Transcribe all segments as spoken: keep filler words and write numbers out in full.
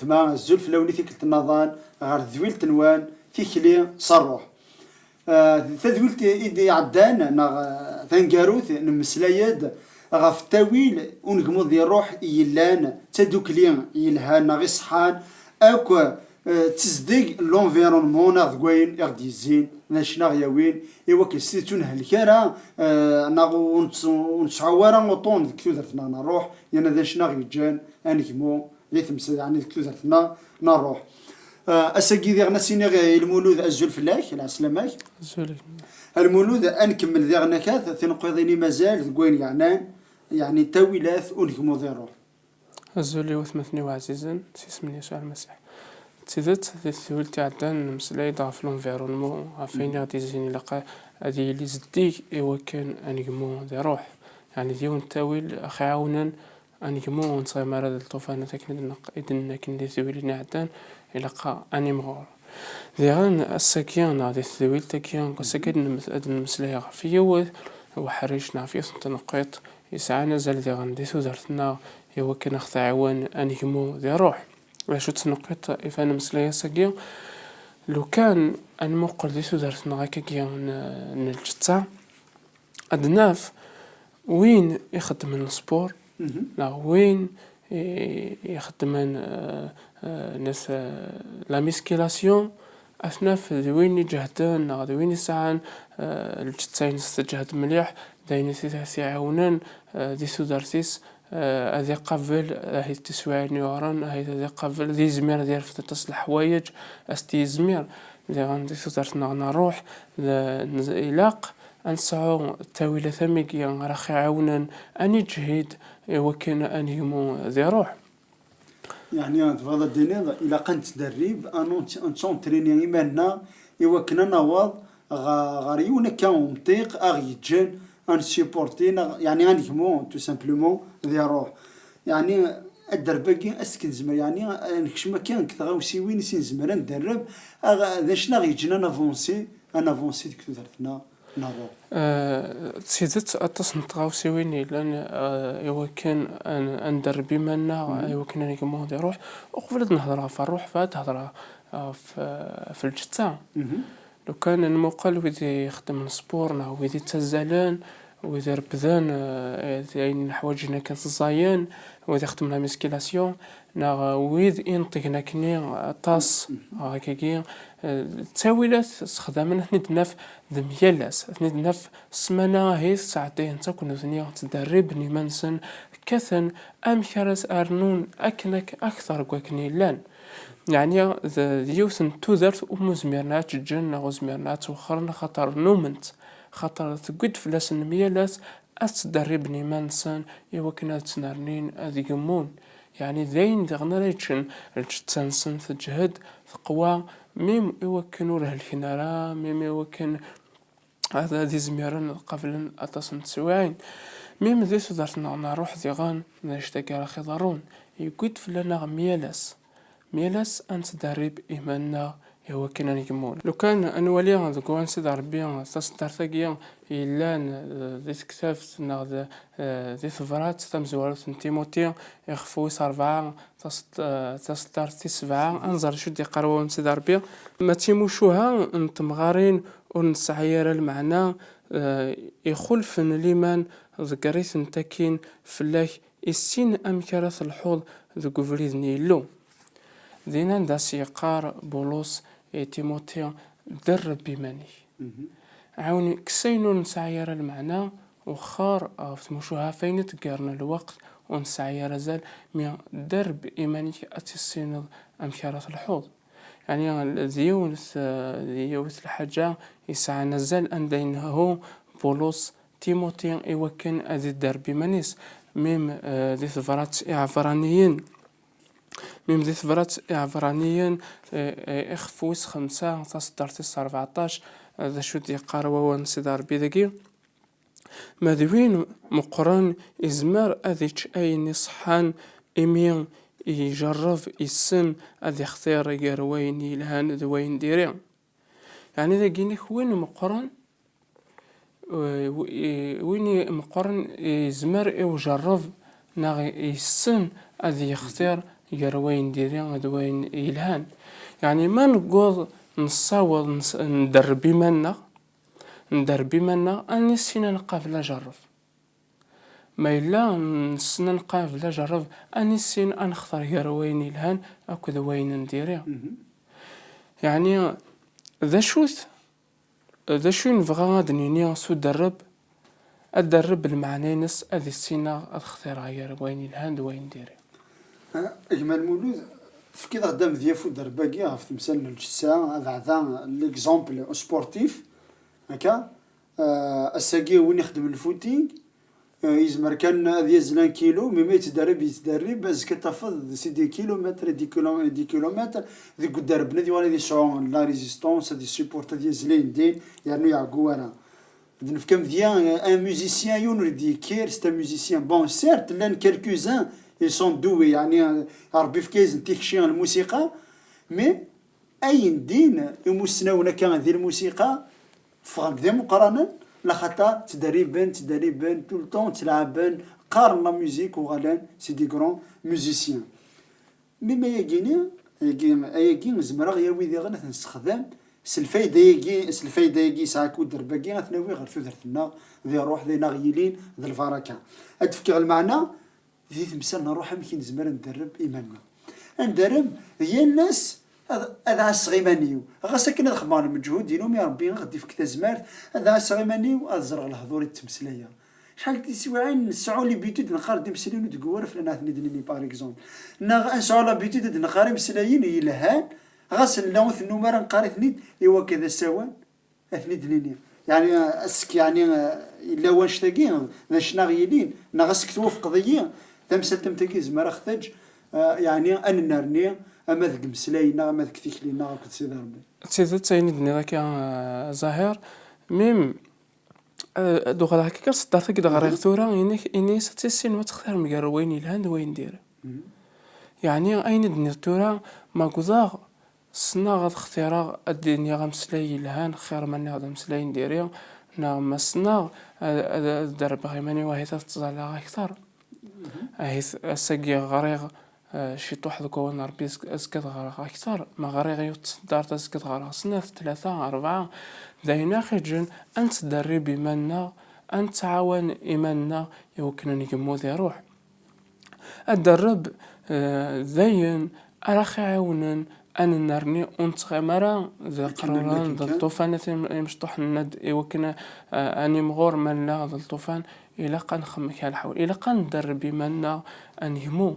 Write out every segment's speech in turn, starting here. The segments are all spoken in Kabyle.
Tma, azul fell-awen i tikkelt nnaḍen ɣer tedwilt-nwen Tikli s Ṛṛuḥ. Ah, tadwilt i d-iɛeddan, neɣ, ah, taneggarut, nemmeslay-d ɣef ttawil unegmu di ṛṛuḥ i yellan d tadukli yelhan neɣ iṣeḥḥan akk, ah, d tezdeg n l'environnement neɣ deg wayen i ɣ-d-yezzin, d acu i ɣ-yawin i wakken s tidet ur nhelk ara, ah, neɣ ur nett-, ur nesɛu ara uṭṭun deg tudert-nneɣ n ṛṛuḥ, yerna d acu i ɣ-yeǧǧan anegmu di temsal, yeɛni deg tudert-nneɣ n ṛṛuḥ. Ah, ass-agi diɣen ad s-iniɣ i Lmulud azul fell-ak, lɛeslama-k. Azul. A Lmulud, ad nkemmel diɣen akat tineqqiḍin i mazal deg wayen yeɛnan, yeɛni ttawilat unegmu di ṛṛuḥ. Azul i watmaten-iw ɛzizen, s yisem n Yasuɛ Lmasiḥ. D tidet, di tedwilt iɛeddan, nemmeslay-d ɣef l'environnement, ɣef wayen i ɣ-d-yezzin ilaq ad yili zeddig i wakken anegmu di ṛṛuḥ. Yeɛni d yiwen n ttawil aɣ-iɛawnen anegmu ur nettɣimi ara d lṭufanat akken i d-neq-, i d-nenna akken di tedwilin iɛeddan, ilaq ad nimɣur. Diɣen ass-agi neɣ di tedwilt-agi, ass-agi ad nmes-, ad nemmeslay ɣef yiwet uḥric neɣ ɣef yiwet n tneqqiṭ yesɛan azal diɣen di tudert-nneɣ i wakken ad ɣ-tɛiwen anegmu di ṛṛuḥ. D acu d tneqqiṭ i f-, ad nemmeslay ass-agi? Lukan ad nmuqel di tudert-nneɣ akkagi n, n lǧetta, ad naf win ixeddmen sport, neɣ win i, ixeddmen, eh, eh, net, eh, la musculation, ad t-naf d win iǧehden neɣ d win isɛan, eh, lǧetta-ines tǧehd mliḥ, d ayen i t-, t-iɛiwnen, eh, di tudert-is, eh, ad iqabel ahit tiswiɛin yuɛren, ahit ad iqabel, ad yizmir ad yerfed aṭas n leḥwayeǧ, ad s-t-yizmir. Diɣen di tudert-nneɣ n ṛṛuḥ, d, n, ilaq ad nesɛu ttawilat am wigi ara ɣ-iɛawnen ad niǧhid i wakken ad negmu di ṛṛuḥ. Yeɛni, tebɣiḍ ad d-tiniḍ, ilaq ad nettderrib, ad nent-, ad nettuntrini iman-nneɣ i wakken ad naweḍ ɣ-, ɣer yiwen akka umṭiq a ɣ-yeǧǧen ad nessupporti, neɣ, yeɛni, ad negmu, tout simplement, di ṛṛuḥ. Yeɛni, adderb-agi, ad s-k-nezmer, yeɛni, ad nekcem akka deg tɣawsiwin i s-nezmer ad nedderreb, a ɣ-, d acu i ɣ-yeǧǧen ad navansi, ad navansi deg tudert-nneɣ. Naḍu. Eh, d tidet, aṭas n tɣawsiwin yellan, eh, i wakken ad n-, ad nderreb iman-nneɣ, i wakken ad negmu di ṛṛuḥ. Uqbel ad nehder ɣef ṛṛuḥ, bɣiɣ ad hedreɣ ɣef, ɣef lǧetta. Lukan ad nmuqel wid ixeddmen sport neɣ wid ittazzalen, wid irebbden, eh, ayen ḥwaǧen akken ẓẓayen, wid ixeddmen la musculation, neɣ wid inṭgen akkenni aṭas, ɣer akkagi, eh, d ttawilat sexdamen, ad ten-id-naf d myal ass, ad ten-id-naf ssmana ahit sɛeddayen-tt akk nutni ttderriben iman-nsen, kkaten amek ara s-rnun akken ak-, akteṛ deg wakken i llan. Yeɛni d, d yiwet n tudert umi ur zmiren ad tt-ǧǧen neɣ ur zmiren ad tt-wexxren, axaṭer nnumen-tt, axaṭer tewwi-d fell-asen myal ass ad ttderriben iman-nsen i wakken ad ttnernin, ad gemmun. Yeɛni d ayen diɣen ara yeččen lǧetta-nsen, teǧhed, teqwa, mim i wakken ur helken ara, mim i wakken ad, ad izmiren ad qablen aṭas n teswiɛin. Mim di tudert-nneɣ n ṛṛuḥ diɣen, d annect-agi ara ɣ-iḍerrun, yewwi-d fell-aneɣ myal ass. Myal ass ad nettderrib iman-nneɣ i wakken ad ngemmu. Lukan ad nwali deg wawal n Sidi Ṛebbi taṣeddart-agi yellan, eh, di tektabt neɣ d, eh, di tebrat tamezwarut n Timuti, ixef wis ṛebɛa, taṣed-, eh, taṣeddart tis sebɛa, ad nẓer acu d-yeqqar wawal n Sidi Ṛebbi. Ma d timucuha n temɣarin ur nesɛi ara lmeɛna, eh, ixulfen liman, ḍegger-itent akkin fell-ak, issin amek ara telḥuḍ deg ubrid n Yillu. Din anda s-yeqqar Bulus i Timuti, derreb iman-ik. Ɛawen, kkes ayen ur nesɛi ara lmeɛna, wexxer ɣef tmucuha ɣef ayen i d-iggaren lweqt ur nesɛi ara azal, mi derreb iman-ik ad tissineḍ amek ara telḥuḍ. Yeɛni d yiwet, d yiwet lḥaǧa yesɛan azal anda yenhu Bulus Timuti i wakken ad idderreb iman-is. Mim, eh, di tebrat Iɛebraniyen, mim di tebrat Iɛebraniyen, eh, eh, ixef wis xemsa, taṣeddart tis rbeɛṭac, eh, d acu d-yeqqar wawal n Sidi Ṛebbi dagi? Ma d win meqqren izmer ad yečč ayen iṣeḥḥan, imi ijerreb, issen ad ixtir gar wayen yelhan d wayen diri. Yeɛni dagi inek win meqqren, eh, w-, eh, win i-, meqqren izmer i ujerreb neɣ yessen ad yextir gar wayen diri d wayen yelhan. Yeɛni ma newweḍ nessaweḍ nes- nderreb iman-nneɣ, nderreb iman-nneɣ, ad nissin ad nqabel ajerreb. Ma yella nessen ad nqabel ajerreb, ad nissin ad nextar gar wayen yelhan akked wayen n diri. Yeɛni d acu-t d acu i nebɣa ad d-nini s uderreb? Aderreb, lmeɛna-ines ad issineɣ ad xtireɣ gar wayen yelhan d wayen diri. Gma Lmulud, tefkiḍ-aɣ-d amedya f uderreb-agi ɣef temsal n lǧetta, abeɛda, l'exemple sportif, akka. Ah, ass-agi win ixeddmen footing, ah, yezmer kan ad yazzel un kilo, mais ma yettderrib, yettderrib, azekka tafeḍ c'est des kilomètres et des kilo- et des kilomètres deg uderreb-nni, ad yuɣal ad yesɛu la résistance, ad yessupporte, ad yazzel ayen din, yernu yeɛgu ara. Ad nefk amedya, un musicien, yiwen ur d-yekkir, c'est un musicien. Bon, certes, llan quelques-uns, ils sont doués, yeɛni, ah, Rebbi yefka-yasen tikci n lmusiqa, mais ayen din imussnawen akka di lmusiqa ffɣen-d d imeqqranen, laxaṭer ttderriben, ttderriben, tout le temps ttlaɛben, qqaren la musique, uɣalen c'est des grands musiciens. Même ayagi-ni, ayagi, ayagi zemreɣ yawi diɣen ad t-nessexdam s lfayda-agi, s lfayda-agi yesɛa akk uderreb-agi, ad t-nawi ɣer tudert-nneɣ, di ṛṛuḥ, d ayen aɣ-yilin d lbaraka. Ad d-fkeɣ lmeɛna, di temsal n ṛṛuḥ, amek i nezmer ad nderreb iman-nneɣ? Ad nderreb yal ass ad, ad ɛasseɣ iman-iw. Ɣas akken ad xedmeɣ lmeǧhud-inu, mi Ṛebbi ad ɣ-d-ifk tazmert, ad ɛasseɣ iman-iw, ad ẓreɣ lehdur i d-ttmeslayeɣ. Acḥal n teswiɛin nesɛu l'habitude neqqar-d imeslayen ur d-tewwi ara fell-aneɣ ad ten-id-nini, par exemple. Neɣ ad nesɛu l'habitude ad neqqar imeslayen yelhan, ɣas nella ur tennum ara neqqar-iten-id, i wakka d asawen ad ten-id-nini. Yeɛni, ass-k, yeɛni, yella wanect-agi, d acu-nneɣ yilin, neɣ ass-k twufqeḍ-iyi, tamsalt am tagi tezmer ad ɣ-teǧǧ, eh, yeɛni, ad nennerni, ama deg imeslayen-nneɣ, ama deg tikli-nneɣ akked Sidi Ṛebbi. D tidet, ayen i d-tenniḍ akka, eh, Zahir, mim, eh, ad uɣaleɣ akka s tdart i d-ɣriɣ tura, ini-k, ini-as ad tissinem ad textirem gar wayen yelhan d wayen diri. Yeɛni, ayen i d-tenniḍ tura, ma wwḍeɣ, ssneɣ ad xtireɣ, ad d-iniɣ ameslay yelhan, xir ma nniɣ-d ameslay n diri, neɣ ma ssneɣ ad, ad, ad derrbeɣ iman-iw, ahit ad ttẓallaɣ akter. Ahit ass-agi ɣriɣ, eh, ciṭuḥ deg wawal n Ṛebbi, azekka, azekka ad ɣreɣ akter. Ma ɣriɣ yiwet tseddart, azekka ad ɣreɣ snat, tlata, ṛebɛa. D ayen aɣ-iǧǧen ad nettderrib iman-nneɣ, ad nettɛawan iman-nneɣ i wakken ad ngemmu di ṛṛuḥ. Aderreb, eh, d ayen ara ɣ-iɛiwnen ad nennerni ur nettɣimi ara d iqerruren, d lṭufan, a t-, imecṭuḥ, nenna-d i wakken, eh, ad nimɣur ma nella d lṭufan, ilaq ad nxemmem kra n lḥawan, ilaq ad nderreb iman-nneɣ ad negmu.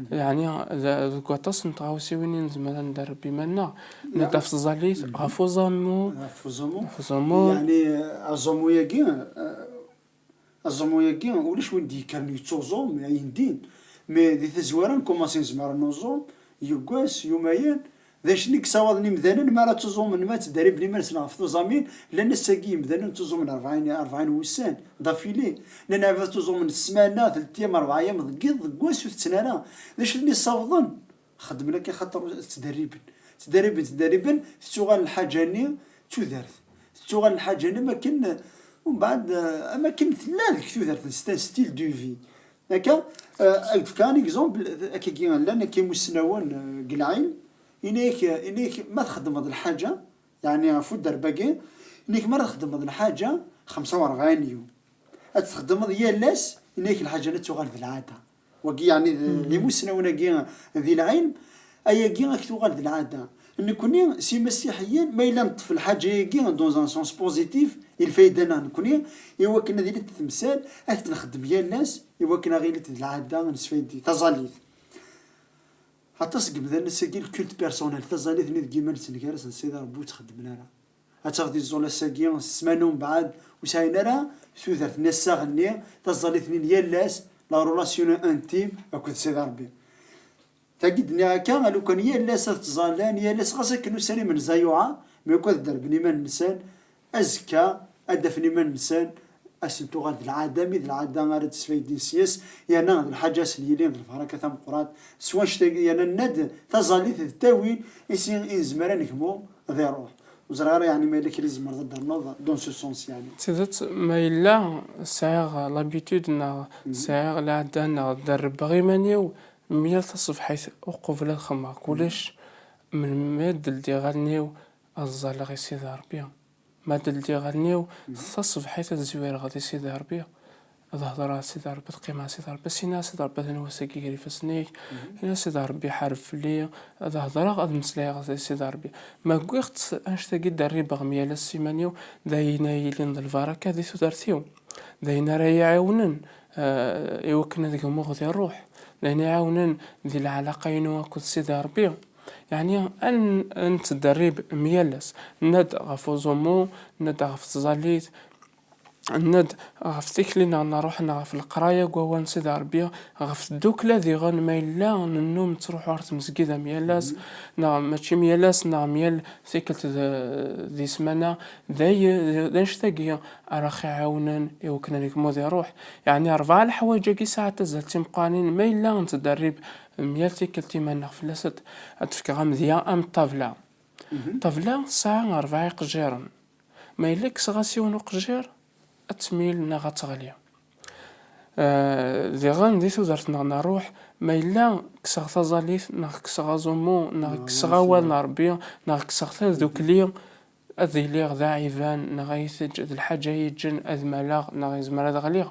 Yeɛni, d-, deg waṭas n tɣawsiwin i nezmer ad nderreb iman-nneɣ. Nadi ɣef tẓallit, ɣef uẓamu. Ɣef uẓamu. Ɣef uẓamu. Yeɛni, aẓamu-agi, eh, aẓamu-agi, ulac win d-yekkren yettuẓum, ayen din. Mais di tazwara, nkumaṣi nezmer ad nuẓum, yeggas, yumayen. D acu i yessawaḍen imdanen mi ara ttuẓumen, mi ara ttderriben iman-nsen ɣef tuẓamin? Llan ass-agi imdanen ttuẓumen rebɛin, rebɛin wussan, d'affilée. Llan ɛibad ttuẓumen ssmana, telt ayyam, rebɛa ayyam, deg yiḍ, deg wass ur tetten ara. D acu i ten-yessawḍen? Xeddmen akka xaṭer ttderriben. Ttderriben, ttderriben, tettuɣal lḥaǧa-nni d tudert. Tettuɣal lḥaǧa-nni am akken, umbeɛd, eh, am akken tella deg tudert, c'est un style de vie. Akka, eh, ad d-fkeɣ un exemple, akkagi llan akka imussnawen, eh, deg lɛilm, ini-ak, ini-ak ma txeddmeḍ lḥaǧa, yeɛni ɣef uderb-agi, ini-ak ma ara txeddmeḍ lḥaǧa xemsa u rebɛin yum. Ad txeddmeḍ yal ass, ini-ak lḥaǧa-nni ad tuɣal d lɛada. Wagi yeɛni d, d imussnawen-agi di lɛilm, ayagi ad k-tuɣal d lɛada. Nekni, s imasiḥiyen, ma yella neṭṭef lḥaǧa-agi dans un sens positif, i lfayda-nneɣ nekni, i wakken ad ilint d temsal, ad t-nxeddem yal ass, i wakken ad ɣ-ilint d lɛada, ad nesfaydi taẓallit. Aṭas n yemdanen ass-agi, le culte personnel, taẓallit-nni deg yiman-nsen gar-asen d Sidi Ṛebbi ur tt-xeddmen ara. Ad tafeḍ iẓẓul ass-agi, ssmana umbeɛd, ur sɛin ara tudert-nni, assaɣ-nni, taẓallit-nni n yal ass, la relation intime akked Sidi Ṛebbi. Tagi d-nniɣ akka, a lukan yal ass ad ttẓallan, yal ass ɣas akken ussan imenza yuɛer, mi akk ad derben iman-nsen, azekka ad d-afen iman-nsen, ad sen-tuɣal d lɛada, mi d lɛada ara d-sfaydin sya-s, yerna d lḥaǧa ad sen-yilin d lbaraka tameqqrant, s wanect-agi, yerna nenna-d taẓallit d ttawil i s-, i nezmer ad negmu di ṛṛuḥ. Ur ẓriɣ ara, yeɛni, ma yella kra i tzemreḍ ad d-ternuḍ dans ce sens, yeɛni. D tidet, ma yella sɛiɣ l'habitude neɣ sɛiɣ lɛada neɣ derrbeɣ iman-iw, Myal taṣebḥit uqbel ad xemmeɣ kullec, melmi ad d-ldiɣ allen-iw ad ẓẓaleɣ i Sidi Ṛebbi. Ma d-ldiɣ allen-iw, taṣebḥit ad zwireɣ di Sidi Ṛebbi. Ad hedṛeɣ a Sidi Ṛebbi, ad qqimeɣ a Sidi Ṛebbi, ad s-iniɣ a Sidi Ṛebbi, atan wass-agi gar ifassen-ik. Ini a Sidi Ṛebbi, ḥareb fell-i. Ad hedṛeɣ, ad meslayeɣ a Sidi Ṛebbi. Ma wwiɣ-tt annect-agi, derribeɣ myal ass iman-iw, d ayen ara yilin d lbaraka di tudert-iw. D ayen ara yi-iɛiwnen, eh, i wakken ad gmuɣ di ṛṛuḥ. D ayen iɛiwnen di lɛalaqa-inu akked Sidi Ṛebbi. Yeɛni, ad n-, ad nettderrib myal ass. Nna-d ɣef uẓumu, nna-d ɣef tẓallit, nna-d ɣef tikli-nneɣ n ṛṛuḥ neɣ ɣef leqraya n wawal n Sidi Ṛebbi, ɣef tdukla diɣen ma yella nennum nettruḥu ɣer tmezgida myal ass, neɣ mačči myal ass, neɣ myal tikkelt d, di ssmana, d ay-, d annect-agi ara ɣ-iɛawnen i wakken ad negmu di ṛṛuḥ. Yeɛni rebɛa leḥwayeǧ-agi sɛan azal d timeqqranin, ma yella nettderrib myal tikkelt iman-nneɣ fell-asent. Ad d-fkeɣ amedya am ṭṭabla. Ṭṭabla tesɛa rebɛa iqejjiren. Ma yella kkseɣ-as yiwen uqejjir, ad tmil neɣ ad teɣli. Eh, diɣen di tudert-nneɣ n ṛṛuḥ, ma yella kkseɣ taẓallit, neɣ kkseɣ aẓumu, neɣ kkseɣ awal n Ṛebbi, neɣ kkseɣ tadukli, ad iliɣ d aɛiban, neɣ ay teǧǧ-, d lḥaǧa ay yeǧǧen ad maleɣ, neɣ yezmer ad ɣliɣ.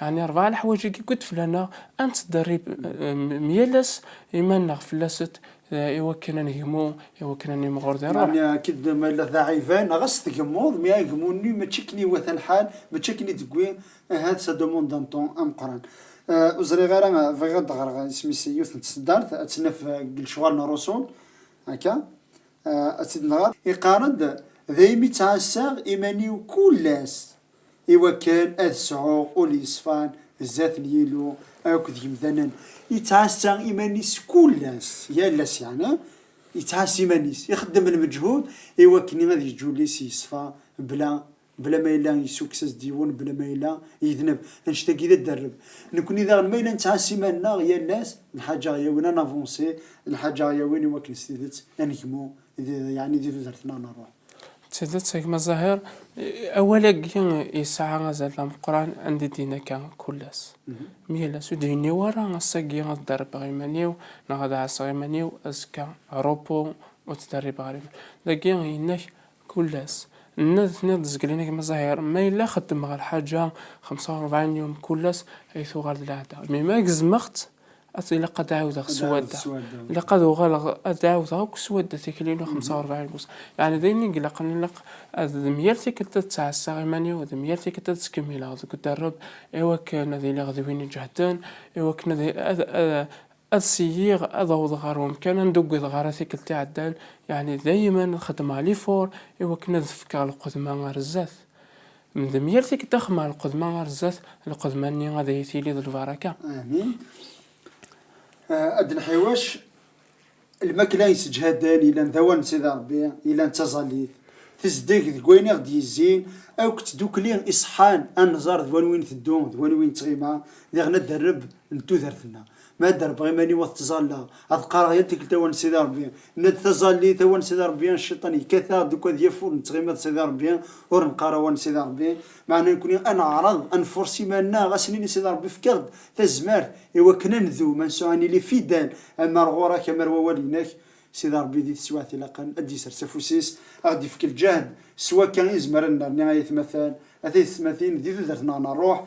Yeɛni rebɛa leḥwayeǧ-agi akk i d-fell-aneɣ, ad nettderrib, eh, myal ass iman-nneɣ fell-asent, eh, i wakken ad negmu, i wakken ad nimɣur di ṛṛuḥ. Yeɛni, akked ma yella d aɛiban, ɣas tgemmuḍ, mi agmu-nni mačči akken iwata lḥal, mačči akken i d-tewwi, ahat ça demande un temps ameqqran. Eh, ur ẓriɣ ara, bɣiɣ ad d-ɣreɣ isem-is yiwet n tseddart, ad tt-naf, eh, deg lecɣal n Ṛṛusul, akka. Eh, ad tt-id-nɣer. Iqqar-d, daymi ttɛassaɣ iman-iw kul ass, i wakken ad sɛuɣ ul yeṣfan zdat n Yillu akked yemdanen. Yettɛassa iman-is kul ass, yal ass yeɛni, yettɛassa iman-is, ixeddem lmeǧhud i wakken ad yeǧǧ ul-is yeṣfa, bla, bla ma yella yessukkes-as-d yiwen, bla ma yella yedneb. Annect-agi d aderreb. Nekni daɣen ma yella nettɛassa iman-nneɣ yal ass, lḥaǧa ɣ-yawin ad navansi, lḥaǧa ɣ-yawin i wakken s tidet ad negmu di, yeɛni di tudert-nneɣ n ṛṛuḥ. D tidet, a gma Zahir, awal-agi yesɛa azal d ameqqran anda i d-yenna akka kul ass. Myal ass, ur d-yenni wara ass-agi ad derrbeɣ iman-iw, neɣ ad ɛasseɣ iman-iw, azekka, repos, ur ttderribeɣ ara iman. Dagi yenna-k kul ass. Nna-, tenniḍ-d zgelin a gma Zahir, ma yella xeddmeɣ lḥaǧa xemsa u rebɛin yum kul ass, ay tuɣal d lɛada. Mi ma gezmeɣ-tt, ad ilaq ad ɛawdeɣ s wadda. Ilaq ad uɣaleɣ ad ɛawdeɣ akk s wadda tikli-inu xemsa u rebɛin n wussan. Yeɛni d ayen i ilaqen, ilaq ad d myal tikkelt ad ttɛassaɣ iman-iw, d myal tikkelt ad ttkemmileɣ deg uderreb, i wakken ad iliɣ d win iǧehden, i wakken ad, ad, ad, ad siyyiɣ ad awḍeɣ ɣer wemkan anda ur ugideɣ ara tikkelt iɛeddan. Yeɛni dayman ad xedmeɣ l'effort i wakken ad fkeɣ lqedma ar zdat. D myal tikkelt ad xedmeɣ lqedma ar zdat, lqedma-nni ad iyi-tili d lbaraka. Amin. Ah, ad nḥiwac lmakla yesseǧhaden, yellan d awal n Sidi Ṛebbi, yellan d taẓallit, tezdeg deg wayen i ɣ-d-yezzin, akk tdukli iṣeḥḥan, ad nẓer d wanwi nteddu, d wanwi nettɣima, diɣen aderreb n tudert-nneɣ. Ma derrbeɣ iman-iw ad t-ttẓallaɣ, ad qqareɣ yal tikkelt awal n Sidi Ṛebbi, nna-d taẓallit, awal n Sidi Ṛebbi, cciṭan yekkat-aɣ-d, akk ad yaf ur nettɣima d Sidi Ṛebbi, ur neqqar awal n Sidi Ṛebbi, meɛna nekni ad neɛreḍ, ad nfurṣ iman-nneɣ, ad s-nini Sidi Ṛebbi, efk-aɣ-d tazmert i wakken ad ndum, ad nesɛu, ad nili fidèle, ama ar ɣur-k, ama ar wawal-inek. Sidi Ṛebbi di teswiɛt ilaqen ad d-yessers afus-is, ad ɣ-d-yefk lǧehd, s wakka i nezmer ad nerni ay atmaten, a taytmatin di tudert-nneɣ n ṛṛuḥ.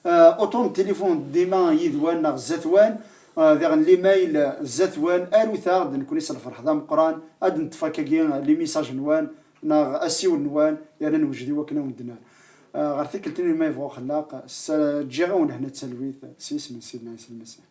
Ah, uṭṭun n tilifun dima yid-wen neɣ zdat-wen, ah, diɣen l'email zdat-wen, arut-aɣ-d, nekkni s lferḥ d ameqqran ad d-neṭṭef akkagi les messages-nwen neɣ asiwel-nwen, yerna newjed i wakken ad wen-d-nerr. Ah, ɣer tikkelt-nni ma yebɣa uxellaq, s-, ǧǧiɣ-awen lehna d talwit s yisem n Sidna Ɛisa Lmasiḥ.